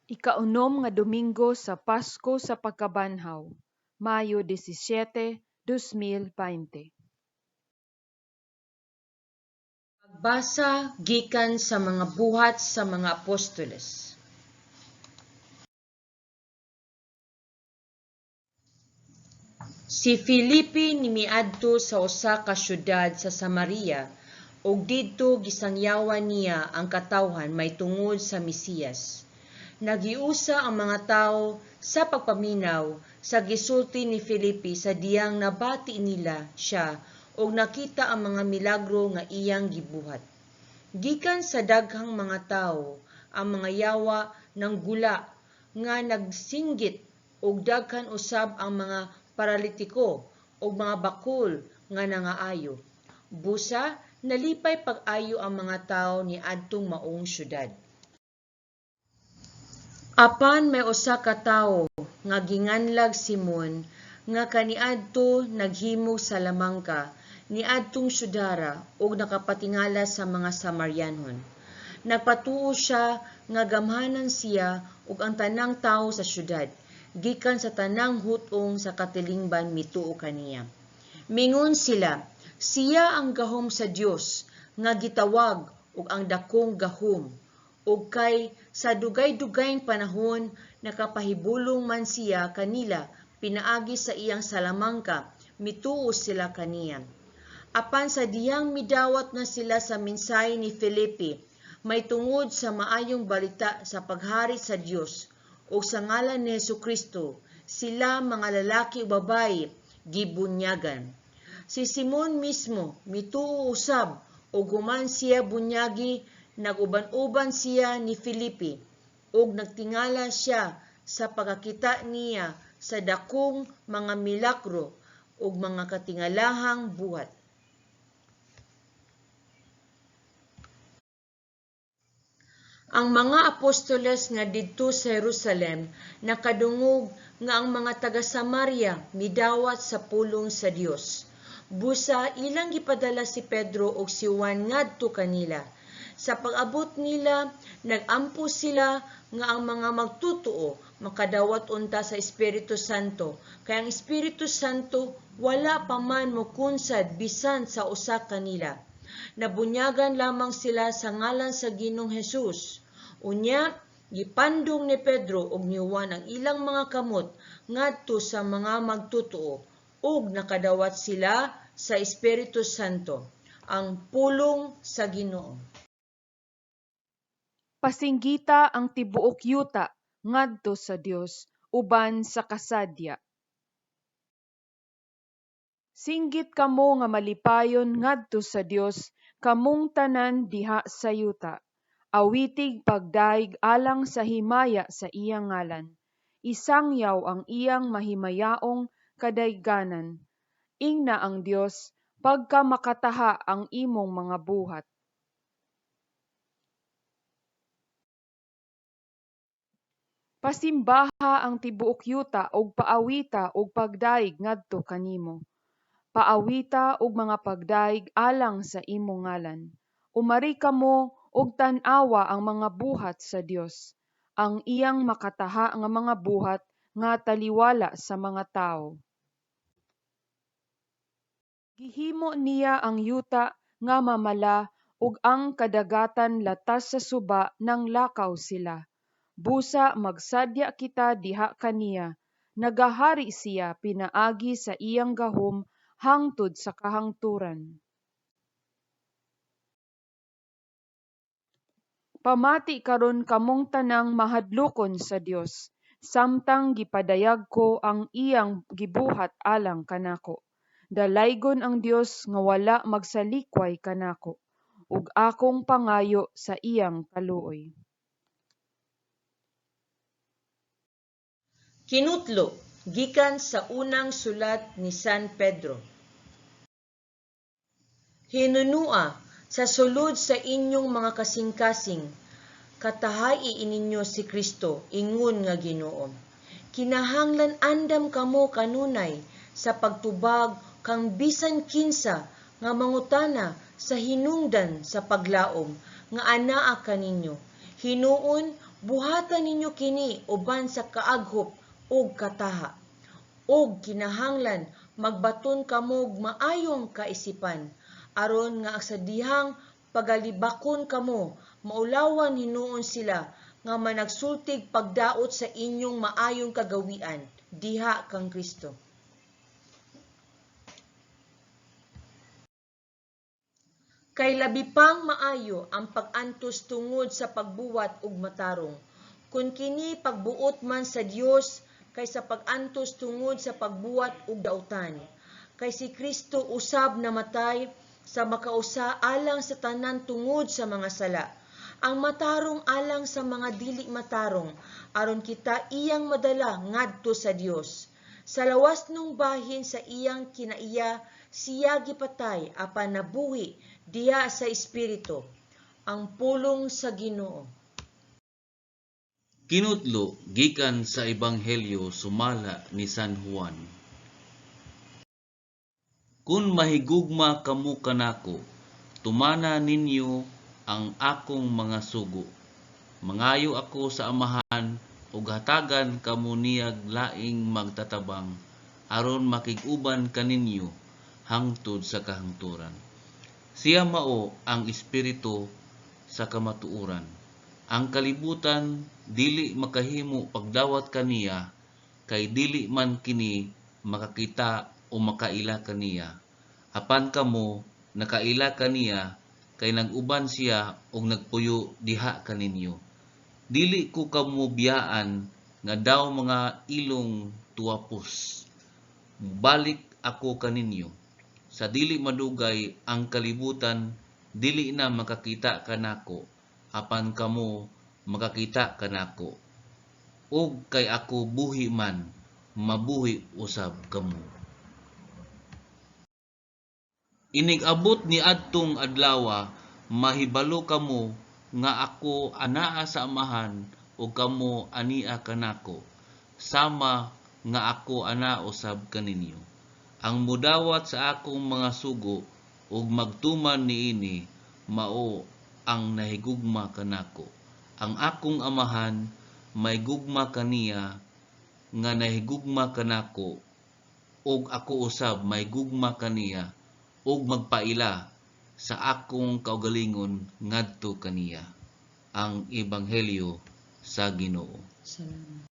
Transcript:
Ikaunom nga Domingo sa Pasko sa Pagkabanhaw, Mayo 17, 2020. Pagbasa gikan sa mga buhat sa mga apostoles. Si Felipe nimiadto sa usa ka syudad sa Samaria ug didto gisangyawan niya ang katawhan mahitungod sa Mesiyas. Naghiusa ang mga tawo sa pagpaminaw sa gisulti ni Felipe sa diyang nabati nila siya ug nakita ang mga milagro nga iyang gibuhat. Gikan sa daghang mga tawo, ang mga yawa nanggula nga nagsinggit ug daghan usab ang mga paralitiko ug mga bakul nga nangaayo. Busa nalipay pag-ayo ang mga tawo niadtong maong syudad. Apan may usa ka tawo nga ginganlag Simon nga kaniadto naghimog salamangka niadtong syudara ug nakapatingala sa mga Samarianhon. Nagpatuo siya nga gamhanan siya ug ang tanang tawo sa syudad gikan sa tanang hut-ong sa katilingban mituo kaniya. Mingon sila, siya ang gahom sa Dios nga gitawag og ang dakong gahom, ug kay sa dugay-dugayng panahon nakapahibulong man siya kanila pinaagi sa iyang salamangka, mituo sila kaniya. Apan sa dihang midawat na sila sa mensahe ni Felipe mahitungod sa maayong balita sa paghari sa Dios ug sa ngalan ni Hesukristo, sila mga lalaki ug babaye gibunyagan. Si Simon mismo mituo usab ug human siya bunyagi, nag-uban-uban siya ni Felipe ug nagtingala siya sa pagkakita niya sa dakong mga milagro ug mga katingalahang buhat. Ang mga apostoles nga didto sa Jerusalem nakadungog nga ang mga taga-Samaria midawat sa pulong sa Dios. Busa ilang gipadala si Pedro ug si Juan ngadto kanila. Sa pag-abot nila, nag-ampo sila nga ang mga magtutuo makadawat unta sa Espiritu Santo, kay ang Espiritu Santo wala pa man mokunsad bisan sa usa kanila. Nabunyagan lamang sila sa ngalan sa Ginoong Hesus. Unya, gipandong ni Pedro ug ni Juan ang ilang mga kamot ngadto sa mga magtutuo ug nakadawat sila sa Espiritu Santo. Ang pulong sa Ginoo. Pasinggita ang tibuok yuta ngadto sa Dios uban sa kasadya. Singgit kamo nga malipayon ngadto sa Dios kamong tanan diha sa yuta. Awitig pagdayeg alang sa himaya sa iyang ngalan. Isangyaw ang iyang mahimayaong kadayganan. Ingna ang Dios, pagkamakataha ang imong mga buhat. Pasimbaha ang tibuok yuta ug paawita og pagdayeg ngadto kanimo. Paawita og mga pagdayeg alang sa imong ngalan. Umari kamo ug tan-awa ang mga buhat sa Dios, ang iyang makataha nga mga buhat nga taliwala sa mga tawo. Gihimo niya ang yuta nga mamala ug ang kadagatan latas sa suba nang lakaw sila. Busa magsadya kita diha kaniya, nagahari siya pinaagi sa iyang gahom hangtod sa kahangturan. Pamati karon kamong tanang mahadlokon sa Dios, samtang gipadayag ko ang iyang gibuhat alang kanako. Dalaygon ang Dios nga wala magsalikway kanako, ug akong pangayo sa iyang kaluoy. Kinutlo gikan sa unang sulat ni San Pedro. Hinunua sa sulod sa inyong mga kasing-kasing, katahay ninyo si Kristo ingon nga Ginoo. Kinahanglan andam kamo kanunay sa pagtubag kang bisan kinsa nga mangutana sa hinungdan sa paglaom nga anaa kaninyo. Hinuon Buhata ninyo kini uban sa kaaghop ug kataha. Ug kinahanglan magbaton kamog maayong kaisipan, aron nga sa dihang pagalibakon kamo, maulawan hinuon sila nga managsultig pagdaot sa inyong maayong kagawian diha kang Kristo. Kay labi pang maayo ang pag-antos tungod sa pagbuhat og matarong, kon kini pagbuot man sa Dios, kaysa pag-antos tungod sa pagbuhat og dautan. Kay si Kristo usab namatay sa makausa alang sa tanan tungod sa mga sala, ang matarong alang sa mga dili matarong, aron kita iyang madala ngadto sa Dios. Sa lawasnong bahin sa iyang kinaiya siya gipatay apan nabuhi diha sa espiritu. Ang pulong sa Ginoo. Kinutlo gikan sa Ebanghelyo sumala ni San Juan. Kun mahigugma kamo kanako, tumana ninyo ang akong mga sugo. Mangayo ako sa Amahan ug hatagan kamo niyag laing Magtatabang aron makig-uban kaninyo hangtod sa kahangturan. Siya mao ang Espiritu sa kamatuoran. Ang kalibutan dili makahimo pagdawat kaniya, kay dili man kini makakita o makaila kaniya. Apan kamo nakaila kaniya, kay nag-uban siya ug nagpuyo diha kaninyo. Dili ko kamo biyaan nga daw mga ilong tuwapos. Mobalik ako kaninyo. Sa dili madugay ang kalibutan dili na makakita kanako, apan kamo makakita kanako. Ug kay ako buhi man, mabuhi usab kamo. Inig-abot niadtong adlawa, mahibalo kamo nga ako anaa sa Amahan ug kamo ania kanako, sama nga ako anaa usab kaninyo. Ang modawat sa akong mga sugo ug magtuman niini mao ang nahigugma kanako. Ang akong Amahan mahigugma kaniya nga nahigugma kanako, ug ako usab mahigugma kaniya ug magpaila sa akong kaugalingon ngadto kaniya. Ang Ebanghelyo sa Ginoo. Salamat.